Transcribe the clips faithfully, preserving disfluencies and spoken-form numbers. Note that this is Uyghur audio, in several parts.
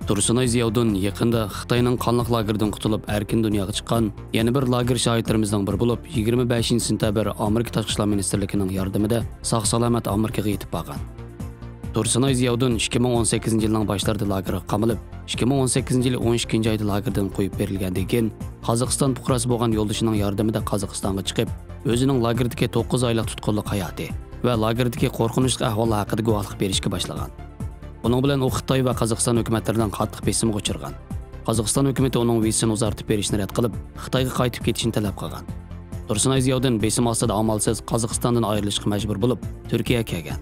تۇرسۇنئاي زىياۋۇدۇن يېقىندا خىتاينىڭ قانلىق لاگېرىدىن قۇتۇلۇپ، ئەركىن دۇنياغا چىققان يەنە بىر لاگېر شاھىتلىرىمىزنىڭ بىرى بولۇپ، يىگىرمە بەشىنچى سېنتەبىر ئامېرىكا تاشقى ئىشلار مىنىستىرلىكىنىڭ ياردىمىدە ساق-سالامەت ئامېرىكىغا يېتىپ بارغان. تۇرسۇنئاي زىياۋۇدۇن ئىككى مىڭ ئون سەككىزىنچى يىلنىڭ باشلىرىدا لاگېرغا قامىلىپ، ئىككى مىڭ ئون سەككىزىنچى يىلى ئون ئىككىنچى ئايدا لاگېردىن قويۇپ بېرىلگەندىن كېيىن، قازاقىستان پۇقراسى بولغان يولدىشىنىڭ ياردىمىدە قازاقىستانغا چىقىپ، ئۆزىنىڭ لاگېردىكى توققۇز ئايلىق تۇتقۇنلۇق ھاياتى ۋە لاگېردىكى قورقۇنچلۇق ئەھۋاللار ھەققىدە گۇۋاھلىق بېرىشكە باشلىغان. بۇنىڭ بىلەن ئۇ خىتاي ۋە قازاقىستان ھۆكۈمەتلىرىنىڭ قاتتىق بېسىمىغا ئۇچرىغان. قازاقىستان ھۆكۈمىتى ئۇنىڭ ۋىزىسىنى ئۇزارتىپ بېرىشنى رەت قىلىپ، خىتايغا قايتىپ كېتىشنى تەلەپ قىلغان. تۇرسۇنئاي زىياۋۇدۇن بېسىم ئاستىدا ئامالسىز قازاقىستاندىن ئايرىلىشقا مەجبۇر بولۇپ، تۈركىيەگە كەلگەن.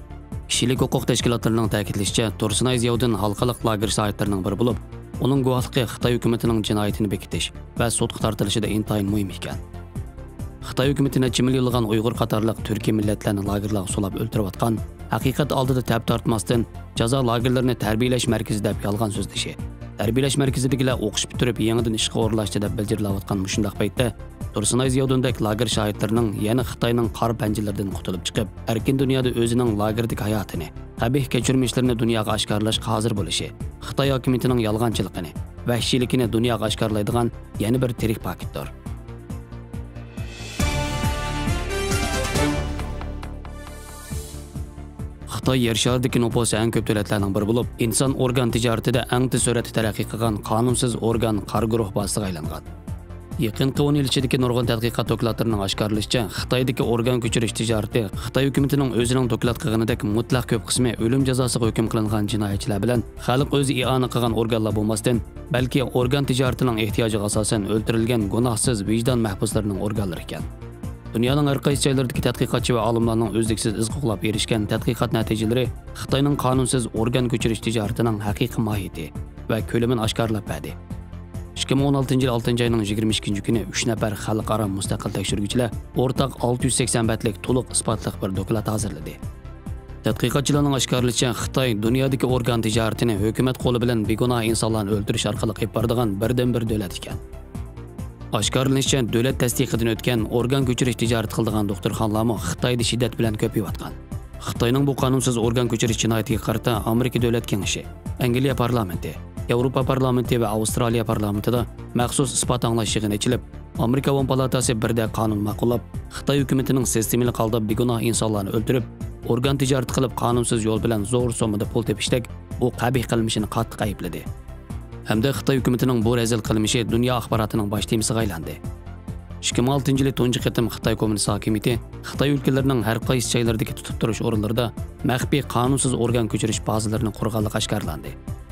كىشىلىك ھوقۇق تەشكىلاتلىرىنىڭ تەكىتلىشىچە، تۇرسۇنئاي زىياۋۇدۇن ھالقىلىق لاگېر شاھىتلىرىنىڭ بىرى بولۇپ، ئۇنىڭ گۇۋاھلىقى خىتاي ھۆكۈمىتىنىڭ جىنايىتىنى بېكىتىش ۋە سوتقا تارتىلىشىدا ئىنتايىن مۇھىم ئىكەن. خىتاي ھۆكۈمىتى نەچچە مىليونلىغان ئۇيغۇر قاتارلىق تۈركىي مىللەتلەرنى لاگېرلارغا سولاپ ئۆلتۈرۈۋاتقان، ھەقىقەت ئالدىدا تەپ تارتماستىن، جازا لاگېرلىرىنى تەربىيەلەش مەركىزى دەپ يالغان سۆزلىشى، تەربىيەلەش مەركىزىدىكىلەر ئوقۇش پۈتتۈرۈپ، يېڭىدىن ئىشقا ئورۇنلاشتى دەپ بىلجىرلاۋاتقان مۇشۇنداق پەيتتە، تۇرسۇنئاي زىياۋۇدۇندەك لاگېر شاھىتلىرىنىڭ يەنە خىتاينىڭ قارا پەنجىلىرىدىن قۇتۇلۇپ چىقىپ، ئەركىن دۇنيادا ئۆزىنىڭ لاگېردىكى ھاياتىنى، قەبىھ كەچۈرمىشلىرىنى دۇنياغا ئاشكارىلاشقا ھازىر بولۇشى، خىتاي ھاكىمىيىتىنىڭ يالغانچىلىقىنى، ۋەھشىيلىكىنى دۇنياغا ئاشكارىلايدىغان يەنە بىر تىرىك پاكىتتۇر. خىتاي يەر شارىدىكى نوپۇسى ئەڭ كۆپ دۆلەتلەرنىڭ بىرى بولۇپ، ئىنسان ئورگان تىجارىتىدە ئەڭ تېز سۈرئەتتە تەرەققىي قىلغان قانۇنسىز ئورگان قارا گۇرۇھ بازىسىغا ئايلانغان. يېقىنقى ئون يىل ئىچىدىكى نۇرغۇن تەتقىقات دوكلاتلىرىنىڭ ئاشكارىلىشىچە، خىتايدىكى ئورگان كۆچۈرۈش تىجارىتى خىتاي ھۆكۈمىتىنىڭ ئۆزىنىڭ دوكلات قىلغىنىدەك مۇتلەق كۆپ قىسمى ئۆلۈم جازاسىغا ھۆكۈم قىلىنغان جىنايەتچىلەر بىلەن خەلق ئۆزى ئىئانە قىلغان ئورگانلار بولماستىن، بەلكى ئورگان تىجارىتىنىڭ ئېھتىياجىغا ئاساسەن ئۆلتۈرۈلگەن گۇناھسىز ۋىجدان مەھبۇسلىرىنىڭ ئورگانلىرى ئىكەن. دۇنيانىڭ ھەر قايسى جايلىرىدىكى تەتقىقاتچى ۋە ئالىملارنىڭ ئۈزلۈكسىز ئىز قوغلاپ ئېرىشكەن تەتقىقات نەتىجىلىرى خىتاينىڭ قانۇنسىز ئورگان كۆچۈرۈش تىجارىتىنىڭ ھەقىقىي ماھىيىتى ۋە كۆلىمىنى ئاشكارىلاپ بەردى. ئىككى مىڭ ئون ئالتىنچى يىل ئالتىنچى ئاينىڭ يىگىرمە ئىككىنچى كۈنى ئۈچ نەپەر خەلقئارا مۇستەقىل تەكشۈرگۈچىلەر ئورتاق ئالتە يۈز سەكسەن بەتلىك تولۇق ئىسپاتلىق بىر دوكلات ھازىرلىدى. تەتقىقاتچىلارنىڭ ئاشكارىلىشىچە، خىتاي دۇنيادىكى ئورگان تىجارىتىنى ھۆكۈمەت قولى بىلەن بىگۇناھ ئىنسانلارنى ئۆلتۈرۈش ئارقىلىق ئېلىپ بارىدىغان بىردىنبىر دۆلەت ئىكەن. ئاشكارىلىنىشىچە، دۆلەت تەستىقىدىن ئۆتكەن ئورگان كۆچۈرۈش تىجارىتى قىلىدىغان دوختۇرخانىلارمۇ خىتايدا شىددەت بىلەن كۆپىيىۋاتقان. خىتاينىڭ بۇ قانۇنسىز ئورگان كۆچۈرۈش جىنايىتىگە قارىتا ئامېرىكا دۆلەت كېڭىشى، ئەنگلىيە پارلامېنتى، ياۋروپا پارلامېنتى ۋە ئاۋسترالىيە پارلامېنتىدا مەخسۇس ئىسپات ئاڭلاش يىغىنى ئېچىلىپ، ئامېرىكا ئاۋام پالاتاسى بىردەك قانۇن ماقۇللاپ، خىتاي ھۆكۈمىتىنىڭ سىستېمىلىق ھالدا بىگۇناھ ئىنسانلارنى ئۆلتۈرۈپ، ئورگان تىجارىتى قىلىپ، قانۇنسىز يول بىلەن زور سوممىدا پۇل تېپىشتەك بۇ قەبىھ قىلمىشىنى قاتتىق ئەيىبلىدى. ھەمدە خىتاي ھۆكۈمىتىنىڭ بۇ رەزىل قىلمىشى دۇنيا ئاخباراتىنىڭ باش تېمىسىغا ئايلاندى. ئىككى مىڭ ئالتىنچى يىلى تۇنجى قېتىم خىتاي كوممۇنىست ھاكىمىيىتى خىتاي ئۆلكىلىرىنىڭ ھەر قايسى جايلىرىدىكى تۇتۇپ تۇرۇش ئورۇنلىرىدا مەخپىي قانۇنسىز ئورگان كۆچۈرۈش بازىلىرىنى قۇرغانلىقى ئاشكارىلاندى.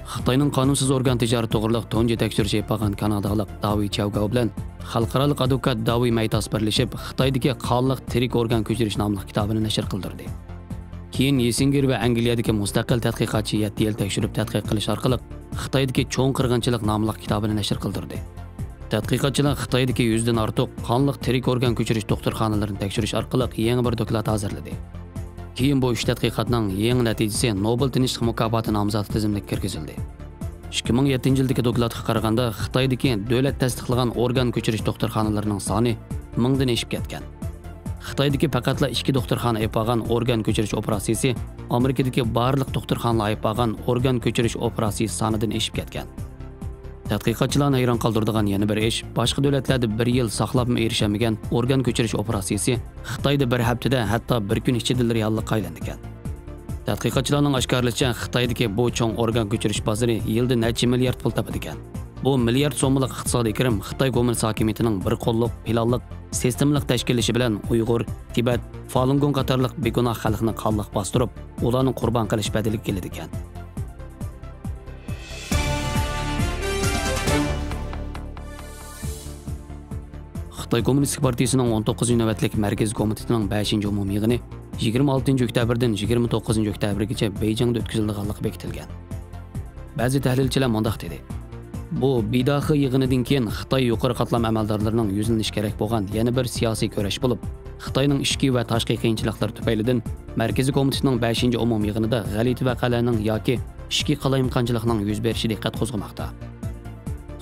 خىتاينىڭ قانۇنسىز ئورگان تىجارىتى توغرىلىق تۇنجى تەكشۈرۈش ئېلىپ بارغان كانادالىق داۋى چياۋگاۋ بىلەن خەلقئارالىق ئادۋوكات داۋى مەيتاس بىرلىشىپ، خىتايدىكى قانلىق تىرىك ئورگان كۆچۈرۈش ناملىق كىتابىنى نەشر قىلدۇردى. كېيىن يېسىنگېر ۋە ئەنگلىيەدىكى مۇستەقىل تەتقىقاتچى يەتتە يىل تەكشۈرۈپ تەتقىق قىلىش ئارقىلىق، خىتايدىكى چوڭ قىرغىنچىلىق ناملىق كىتابىنى نەشر قىلدۇردى. تەتقىقاتچىلار خىتايدىكى يۈزدىن ئارتۇق قانلىق تىرىك ئورگان كۆچۈرۈش دوختۇرخانىلىرىنى تەكشۈرۈش ئارقىلىق يېڭى بىر دوكلات ھازىرلىدى. كېيىن بۇ ئۈچ تەتقىقاتنىڭ يېڭى نەتىجىسى نوبېل تىنچلىق مۇكاپاتى نامزاتى تىزىملىكىگە كىرگۈزۈلدى. ئىككى مىڭ يەتتىنچى يىلدىكى دوكلاتقا قارىغاندا، خىتايدىكى دۆلەت تەستىقلىغان ئورگان كۆچۈرۈش دوختۇرخانىلىرىنىڭ سانى مىڭدىن ئېشىپ كەتكەن. خىتايدىكى پەقەتلا ئىككى دوختۇرخانا ئېلىپ بارغان ئورگان كۆچۈرۈش ئوپېراتسىيىسى ئامېرىكىدىكى بارلىق دوختۇرخانىلار ئېلىپ بارغان ئورگان كۆچۈرۈش ئوپېراتسىيىسى سانىدىن ئېشىپ كەتكەن. تەتقىقاتچىلارنى ھەيران قالدۇرىدىغان يەنە بىر ئىش، باشقا دۆلەتلەردە بىر يىل ساقلاپمۇ ئېرىشەلمىگەن ئورگان كۆچۈرۈش ئوپېراتسىيىسى خىتايدا بىر ھەپتىدە، ھەتتا بىر كۈن ئىچىدىلا رېئاللىققا ئايلىنىدىكەن. تەتقىقاتچىلارنىڭ ئاشكارىلىشىچە، خىتايدىكى بۇ چوڭ ئورگان كۆچۈرۈش بازىرى يىلدا نەچچە مىليارد پۇل تاپىدىكەن. بۇ مىليارد سوممىلىق ئىقتىسادىي كىرىم خىتاي كوممۇنىست ھاكىمىيىتىنىڭ بىر قوللۇق، پىلانلىق، سىستېمىلىق تەشكىللىشى بىلەن ئۇيغۇر، تىبەت، فالۇنگوڭ قاتارلىق بىگۇناھ خەلقنى قانلىق باستۇرۇپ، ئۇلارنى قۇربان قىلىش بەدىلىگە كېلىدىكەن. خىتاي كوممۇنىستىك پارتىيىسىنىڭ ئون توققۇزىنچى نۆۋەتلىك مەركىزىي كومىتېتىنىڭ بەشىنچى ئومۇمىي يىغىنى يىگىرمە ئالتىنچى ئۆكتەبىردىن يىگىرمە توققۇزىنچى ئۆكتەبىرگىچە بېيجىڭدا ئۆتكۈزۈلىدىغانلىقى بېكىتىلگەن. بەزى تەھلىلچىلەر مۇنداق دېدى: بۇ بىداخې يىغىنىدىن كېيىن خىتاي يۇقىرى قاتلام ئەمەلدارلىرىنىڭ يۈزلىنىشى كېرەك بولغان يەنە بىر سىياسىي كۈرەش بولۇپ، خىتاينىڭ ئىچكى ۋە تاشقى قىيىنچىلىقلىرى تۈپەيلىدىن مەركىزىي كومىتېتنىڭ بەشىنچى ئومۇمىي يىغىنىدا غەلىتە ۋەقەلەرنىڭ ياكى ئىچكى قالايمىقانچىلىقنىڭ يۈز بېرىشى دىققەت قوزغىماقتا.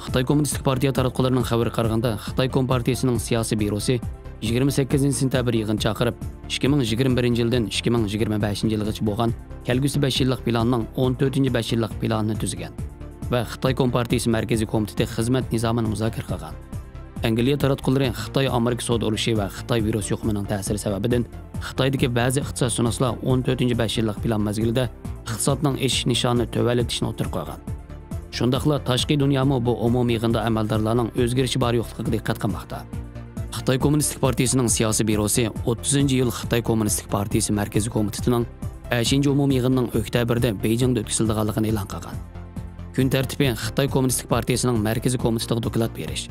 خىتاي كوممۇنىستىك پارتىيە تاراتقۇلىرىنىڭ خەۋىرىگە قارىغاندا، خىتاي كومپارتىيىسىنىڭ سىياسىي بيۇروسى يىگىرمە سەككىزىنچى سېنتەبىر يىغىن چاقىرىپ، ئىككى مىڭ يىگىرمە بىرىنچى يىلدىن ئىككى مىڭ يىگىرمە بەشىنچى يىلغىچە بولغان كەلگۈسى بەش يىللىق پىلاننىڭ ئون تۆتىنچى بەش يىللىق پىلانىنى تۈزگەن. ۋە خىتاي كومپارتىيىسى مەركىزىي كومىتېتى خىزمەت نىزامىنى مۇزاكىرە قىلغان. ئەنگلىيە تاراتقۇلىرى خىتاي ئامېرىكا سودا ئۇرۇشى ۋە خىتاي ۋىرۇس يۇقۇمىنىڭ تەسىرى سەۋەبىدىن خىتايدىكى بەزى ئىقتىساد شۇناسلار ئون تۆتىنچى بەش يىللىق پىلان مەزگىلىدە ئىقتىسادنىڭ ئېشىش نىشانىنى تۆۋەنلىتىشنى ئوتتۇرىغا قويغان. شۇنداقلا تاشقى دۇنيامۇ بۇ ئومۇمىي يىغىندا ئەمەلدارلارنىڭ ئۆزگىرىشى بار يوقلۇقىغا دىققەت قىلماقتا. خىتاي كوممۇنىستىك پارتىيىسىنىڭ سىياسىي بيۇروسى ئوتتۇزىنچى يىل خىتاي كوممۇنىستىك پارتىيىسى مەركىزىي كومىتېتىنىڭ بەشىنچى ئومۇمىي يىغىنىنىڭ ئۆكتەبىردە بېيجىڭدا ئۆتكۈزۈلىدىغانلىقىنى ئېلان قىلغان. كۈن تەرتىپى خىتاي كوممۇنىستىك پارتىيىسىنىڭ مەركىزىي كومىتېتىغا دوكلات بېرىش،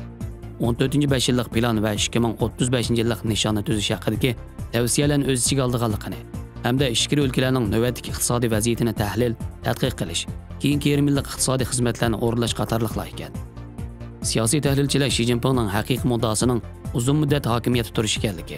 ئون تۆتىنچى بەش يىللىق پىلان ۋە ئىككى مىڭ ئوتتۇز بەشىنچى يىللىق نىشاننى تۈزۈش ھەققىدىكى تەۋسىيەلەرنى ئۆز ئىچىگە ئالىدىغانلىقىنى ھەمدە ئىچكىرى ئۆلكىلەرنىڭ نۆۋەتتىكى ئىقتىسادىي ۋەزىيىتىنى تەھلىل، تەتقىق قىلىش، كېيىنكى يېرىم يىللىق ئىقتىسادىي خىزمەتلەرنى ئورۇنلاش قاتارلىقلار ئىكەن. سىياسىي تەھلىلچىلەر شى جىنپىڭنىڭ ھەقىقىي مۇددىئاسىنىڭ ئۇزۇن مۇددەت ھاكىمىيەتتە تۇرۇش ئىكەنلىكى،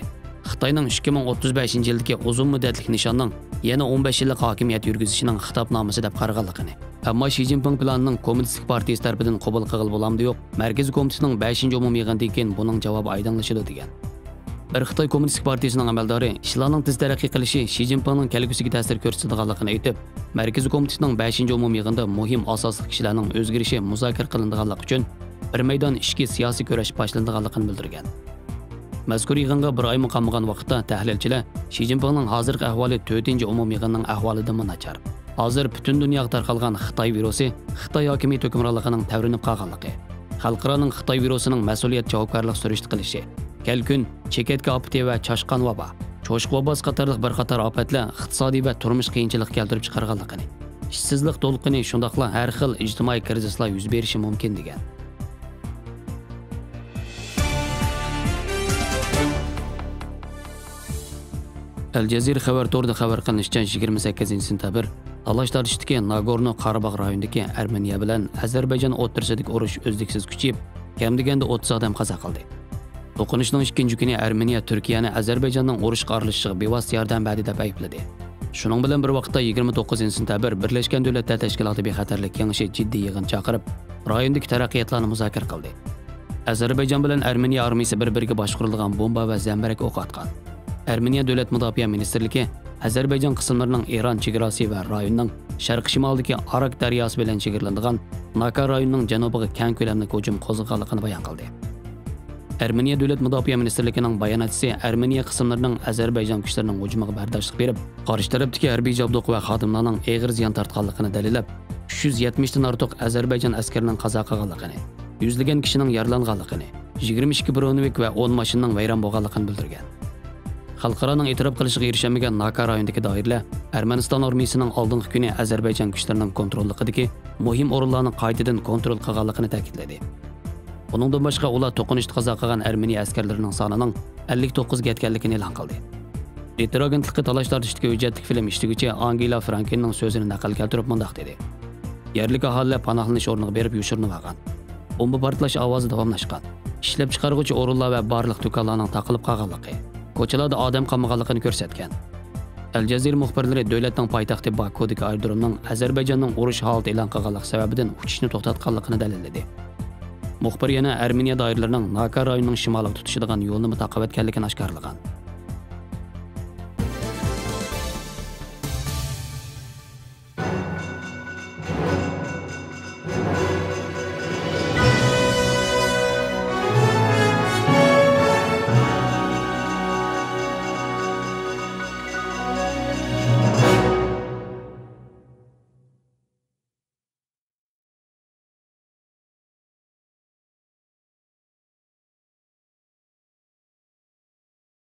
خىتاينىڭ ئىككى مىڭ ئوتتۇز بەشىنچى يىلدىكى ئۇزۇن مۇددەتلىك نىشاننىڭ يەنە ئون بەش يىللىق ھاكىمىيەت يۈرگۈزۈشىنىڭ خىتابنامىسى دەپ قارىغانلىقىنى، ئەمما شى جىنپىڭ پىلانىنىڭ كوممۇنىستىك پارتىيىسى تەرىپىدىن قوبۇل قىلغىلى بولامدۇ يوق، مەركىزىي كومىتېتنىڭ بەشىنچى ئومۇمىي يىغىنىدىن كېيىن بۇنىڭ جاۋابى ئايدىڭلىشىدۇ، دېگەن. بىر خىتاي كوممۇنىستىك پارتىيىسىنىڭ ئەمەلدارى ئىشلارنىڭ تېز تەرەققىي قىلىشى شى جىنپىڭنىڭ كەلگۈسىگە تەسىر كۆرسىتىدىغانلىقىنى ئېيتىپ، مەركىزىي كومىتېتنىڭ بەشىنچى ئومۇمىي يىغىنىدا مۇھىم ئاساسلىق كىشىلەرنىڭ ئۆزگىرىشى مۇزاكىرە قىلىنىدىغانلىقى ئۈچۈن بىر مەيدان ئىچكى سىياسىي كۈرەش باشلىنىدىغانلىقىنى بىلدۈرگەن. مەزكۇر يىغىنغا بىر ئايمۇ قالمىغان ۋاقىتتا تەھلىلچىلەر شى جىنپىڭنىڭ ھازىرقى ئەھۋالى تۆتىنچى ئومۇمىي يىغىننىڭ ئەھۋالىدىنمۇ ناچار. ھازىر پۈتۈن دۇنياغا تارقالغان خىتاي ۋىرۇسى خىتاي ھاكىمىيەت ھۆكۈمرانلىقىنىڭ تەۋرىنىپ قالغانلىقى، خەلقئارانىڭ خىتاي ۋىرۇسىنىڭ مەسئۇلىيەت جاۋابكارلىق سۈرۈشتە قىلىشى، كەلكۈن، چېكەتكە ئاپىتى ۋە چاشقان ۋابا، چوشقا ۋاباسى قاتارلىق بىر قاتار ئاپەتلەر ئىقتىسادىي ۋە تۇرمۇش قىيىنچىلىقى كەلتۈرۈپ چىقارغانلىقىنى، ئىشسىزلىق دولقۇنى، شۇنداقلا ھەر خىل ئىجتىمائىي كىرىزىسلار يۈز بېرىشى مۇمكىن، دېگەن. ئەل جەزىرە خەۋەر تورىدا خەۋەر قىلىنىشىچە، يىگىرمە سەككىزىنچى سېنتەبىر تالاش تارتىشتىكى ناگورنو قاراباغ رايونىدىكى ئەرمېنىيە بىلەن ئەزەربەيجان ئوتتۇرىسىدىكى ئۇرۇش ئۈزلۈكسىز كۈچىيىپ، كەم دېگەندە ئوتتۇز ئادەم قازا قىلدى. توقۇنۇشنىڭ ئىككىنچى كۈنى ئەرمېنىيە تۈركىيەنى ئەزەربەيجاننىڭ ئۇرۇشقا ئارىلىشىشىغا بىۋاسىتە ياردەم بەردى دەپ ئەيىبلىدى. شۇنىڭ بىلەن بىر ۋاقىتتا، يىگىرمە توققۇزىنچى سېنتەبىر بىرلەشكەن دۆلەتلەر تەشكىلاتى بىخەتەرلىك كېڭىشى جىددىي يىغىن چاقىرىپ، رايوندىكى تەرەققىياتلارنى مۇزاكىرە قىلدى. ئەزەربەيجان بىلەن ئەرمېنىيە ئارمىيىسى بىر-بىرىگە باشقۇرۇلىدىغان بومبا ۋە زەمبىرەك ئوقى ئاتقان. ئەرمېنىيە دۆلەت مۇداپىئە مىنىستىرلىكى ئەزەربەيجان قىسىملىرىنىڭ ئىران چېگراسى ۋە رايوننىڭ شەرقىي شىمالىدىكى ئاراك دەرياسى بىلەن چېگرىلىدىغان ناكا رايونىنىڭ جەنۇبىغا كەڭ كۆلەملىك ھۇجۇم قوزغىغانلىقىنى بايان قىلدى. ئەرمېنىيە دۆلەت مۇداپىئە مىنىستىرلىكىنىڭ باياناتچىسى ئەرمېنىيە قىسىملىرىنىڭ ئەزەربەيجان كۈچلىرىنىڭ ھۇجۇمىغا بەرداشلىق بېرىپ، قارشى تەرەپتىكى ھەربىي جابدۇق ۋە خادىملارنىڭ ئېغىر زىيان تارتقانلىقىنى دەلىللەپ، ئۈچ يۈز يەتمىشتىن ئارتۇق ئەزەربەيجان ئەسكىرىنىڭ قازا قىلغانلىقىنى، يۈزلىگەن كىشىنىڭ يارىلانغانلىقىنى، يىگىرمە ئىككى برونېۋىك ۋە ئون ماشىنىنىڭ ۋەيران بولغانلىقىنى بىلدۈرگەن. خەلقئارانىڭ ئېتىراپ قىلىشىغا ئېرىشەلمىگەن ناكا رايونىدىكى دائىرىلەر ئەرمەنىستان ئارمىيىسىنىڭ ئالدىنقى كۈنى ئەزەربەيجان كۈچلىرىنىڭ كونتروللۇقىدىكى مۇھىم ئورۇنلارنى قايتىدىن كونترول قىلغانلىقىنى تەكىتلىدى. بۇنىڭدىن باشقا، ئۇلار توقۇنۇشتا قازا قىلغان ئەرمېنىيە ئەسكەرلىرىنىڭ سانىنىڭ ئەللىك توققۇزغا يەتكەنلىكىنى ئېلان قىلدى. رېيتېر ئاگېنتلىقى تالاش تارتىشتىكى ھۆججەتلىك فىلىم ئىشلىگۈچى ئانگېلا فرانكېننىڭ سۆزىنى نەقىل كەلتۈرۈپ مۇنداق دېدى: يەرلىك ئاھالىلەر پاناھلىنىش ئورنىغا بېرىپ يوشۇرۇنۇۋالغان. بومبا پارتلاش ئاۋازى داۋاملاشقان. ئىشلەپچىقارغۇچى ئورۇنلار ۋە بارلىق دۇكانلارنىڭ تاقىلىپ قالغانلىقى، كوچىلاردا ئادەم قالمىغانلىقىنى كۆرسەتكەن. ئەل جەزىرە مۇخبىرلىرى دۆلەتنىڭ پايتەختى باكۇدىكى ئايرودرومنىڭ ئەزەربەيجاننىڭ ئۇرۇش ھالىتى ئېلان قىلغانلىقى سەۋەبىدىن ئۇچۇشنى توختاتقانلىقىنى دەلىللىدى. مۇخبىر يەنە ئەرمېنىيە دائىرىلىرىنىڭ ناكا رايونىنىڭ شىمالىغا تۇتىشىدىغان يولنىمۇ تاقىۋەتكەنلىكىنى ئاشكارىلىغان.